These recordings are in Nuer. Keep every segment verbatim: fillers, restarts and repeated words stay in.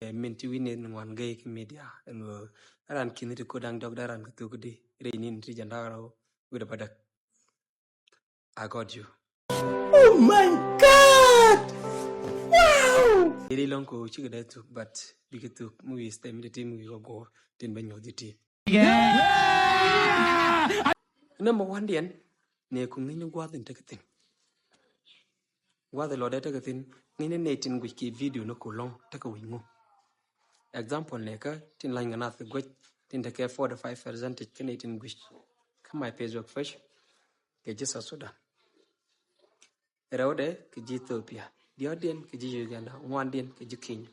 Ɛ, min ti wi̱n ni ŋuan gay ki media ɛn ɣöö ran ki̱n ti ko̱ da̱ŋ diɔ̱k dee ran kɛ thuk di rɛy ni̱n ti jɛn da̱k rɛw wi̱dɛ bädäk. I got you. Oh my God! Wow! Iri lɔŋ ko cikɛ dee thuk, but bikɛ thuk mi wi̱i̱ stem ti ti mi wi̱i̱ kɛ go̱o̱r tin bɛ nyuɔth ti. Number one diɛn, nɛ ku ŋi̱ny ni gua̱th in tekɛ thi̱n. Gua̱th in lɔdɛ tekɛ thi̱n, ŋi̱ny ni nɛ tin guic kɛ video ni ku lɔŋ tekɛ wi̱c ŋu. Example nɛ kä tin lany ŋa nath guic tin tekɛ forty five percentage kä nɛ tin guic kä my Facebook page kɛ ji̱ South Sudan. Rɛwdɛ kɛ ji̱ Ethiopia, diɔ̱ɔ̱diɛn kɛ ji̱ Uganda, ŋuandiɛn kɛ ji̱ Kenya.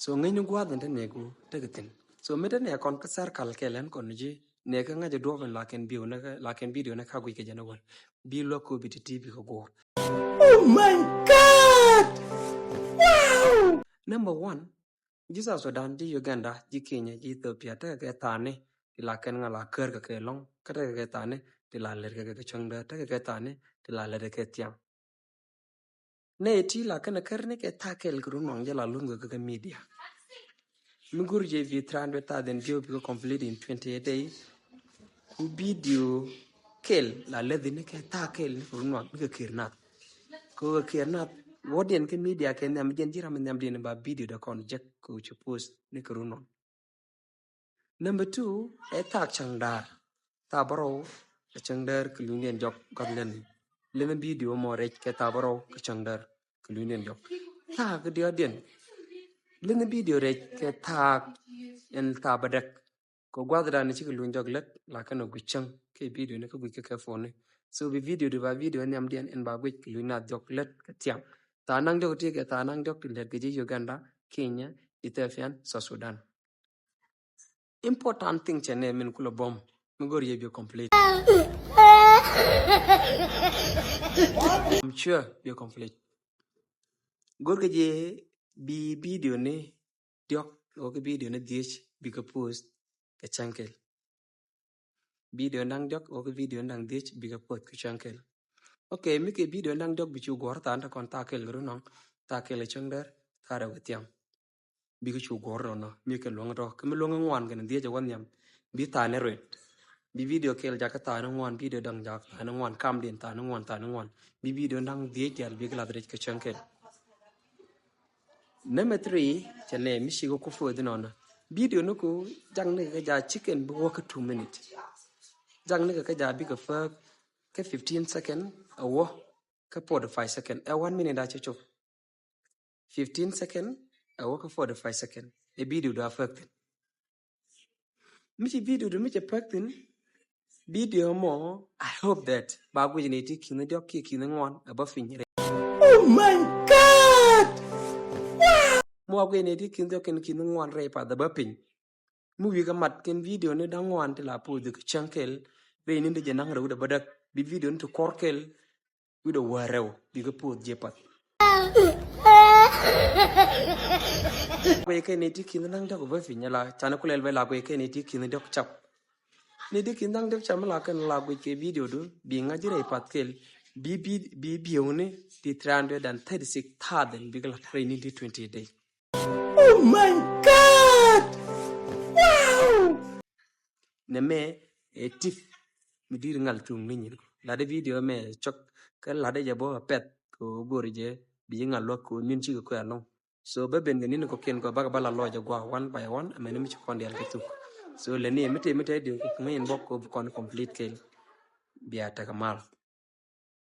So ŋäcni gua̱a̱th in te nɛɛku tekɛ thi̱n. So mi te nɛɛ kɔn kä circle kɛl ɛn kɔn ji̱ nɛɛ kä ŋa̱c a duɔ̱ɔ̱p in la kɛn video ni kä, la kɛn video ni kä guic kɛ jɛn a wäl. Bi luäk ko bi ti ti bi kɛ guɔ̱ɔ̱r. Oh my God! Wow! Number one, ji̱ South Sudan, ji̱ Uganda, ji̱ Kenya, ji̱ Ethiopia, tekɛ kɛ tha̱a̱ni ti la kɛn ŋa la kär kɛ kɛ lɔ̱ŋ, kä tekɛ kɛ tha̱a̱ni ti la lɛr kɛ kɛ cäŋ däär, tekɛ kɛ tha̱a̱ni ti la lɛr kɛ thiaŋ. Nɛ ti la kɛn kär ni kɛ tha̱a̱ kɛl kɛ run nuaŋ jɛ la lun kɛ kɛ media. Mi go̱r jɛ bi three hundred thousand view bikɛ complete in twenty eight days. Ku video kɛl la lɛr ni kɛ tha̱a̱ kɛl ni kɛ run nuaŋ ni kɛ kir nath. Kɛ kɛ kir nath, wä diɛn kɛ media kɛ nhiam jɛn ji̱ ram nhiam diɛn ba video dɛ kɔn jek kɛ ci post ni kɛ run nuaŋ. Number two, ɛ thaak cäŋ däär. Thaak bärɔw ɛ cäŋ däär kɛ lunydiɛn jɔk gɔ̱th lɛn. Lɛn video mɔ rɛc kɛ thaak bärɔw kɛ cäŋ däär kɛ lunydiɛn jɔk. Thaak diɔ̱ɔ̱diɛn. Lɛn video rɛc kɛ thaak ɛn thaak bädäk. Kɛ gua̱thdan cikɛ luny jɔk lät la kɛn ɔ guic cäŋ kɛ video ni kä guic kɛ kɛ phone ni. So bi video di ba video nhiamdiɛn ɛn ba guic kɛ luny nath jɔk lät kɛ thiaŋ. Thaak naŋ jɔk ti kɛ thaak naŋ jɔk ti lät kɛ ji̱ Uganda, Kenya, Ethiopia, South Sudan. Important thing cɛ nɛ min kulɛ bom mi go̱r yɛ bi complete. I'm sure bi complete. Go̱r kɛ jɛ bi video ni diɔk wä kɛ video ni dhiec bikɛ post kɛ cäŋ kɛl. Video da̱ŋ diɔk wä kɛ video da̱ŋ dhiec bikɛ post kɛ cäŋ kɛl. Okay, mi kɛ video da̱ŋ diɔk bi cu guɔ̱r tha̱a̱n te kɔn tha̱a̱ kɛl kɛ run nuaŋ, tha̱a̱ kɛl kɛ cäŋ däär, tha̱a̱ rɛw kɛ thiaŋ. Bikɛ cu guɔ̱r nɔnɔ mi kɛ luäŋ tɔ kɛ mi luäŋ ŋuan kɛn dhiec ɛ wä nhiam. Bi tha̱a̱n ni ruet. Bi video kɛl jakä tha̱a̱n ni ŋuan, video da̱ŋ jakä tha̱a̱n ni ŋuan, kamdiɛn tha̱a̱n ni ŋuan, tha̱a̱n ni ŋuan. Bi video da̱ŋ dhiec diaal bikɛ lath rɛc kɛ cäŋ kɛl. Number three, cɛ nɛ mi cikɛ ku further nɔnɔ. Video ni ku jak ni kɛ ja cikɛn bi wä kɛ two minute. Jak ni kɛ ja bikɛ fäk kɛ fifteen second a wä kɛ forty five second. Ɛ one minute a cɛ cop. Fifteen second a wä kɛ forty five second. Ɛ video du a fäk thin. Mi ci video du mi cɛ pek thin, video mɔ, I hope that ba guic ni ti ki̱n diɔk kiɛ ki̱n ŋuan a bä piny rɛy. Oh my God! Wow! Mɔ a guic ni ti ki̱n diɔk kiɛ ki̱n ŋuan rɛy path a bä piny. Mi wi̱i̱ kɛ mat kɛn video ni da̱ŋ ŋuan ti la post kɛ cäŋ kɛl rɛy ni di jɛ naŋ rɛw di bädäk bi video ni ti kɔr kɛl. Wi̱dɛ wäärɛw bikɛ poth jiɛ path. Guic kɛ ni ti ki̱n da̱ŋ diɔk bä piny la canɛ kulɛl bɛ la guic kɛ ni ti ki̱n diɔk cap. Ni ti ki̱n da̱ŋ diɔk cap mi la kɛn la guic kɛ video du bi ŋa̱c ji̱ rɛy path kɛl. Bi bi bi biewni ti three hundred and thirty six thousand bikɛ la rɛy ni ti twenty day. Oh my God! Wow! Nɛ mɛ ɛ tip mi di̱i̱t ŋal tuŋ ni nyin. Latdɛ video mɛ cɔk kä latdɛ jɛ bɔ a pɛth kɛ ɣöö go̱o̱ri jɛ bi ji̱ ŋal luäk kɛ ɣöö min cikɛ kuɛ alɔŋ. So bä ben kɛ ni̱n kɔ̱kiɛn kɛ bakɛ bä la lɔc ɛ gua̱a̱k one by one ɛmɛn mi ci kɔn diaal kɛ thuk. So lɛ ni mi tëë mi tëë diw kɛ ŋäc in bɔk kɛ ɣöö bi kɔn complete kɛl. Bia tekɛ mal.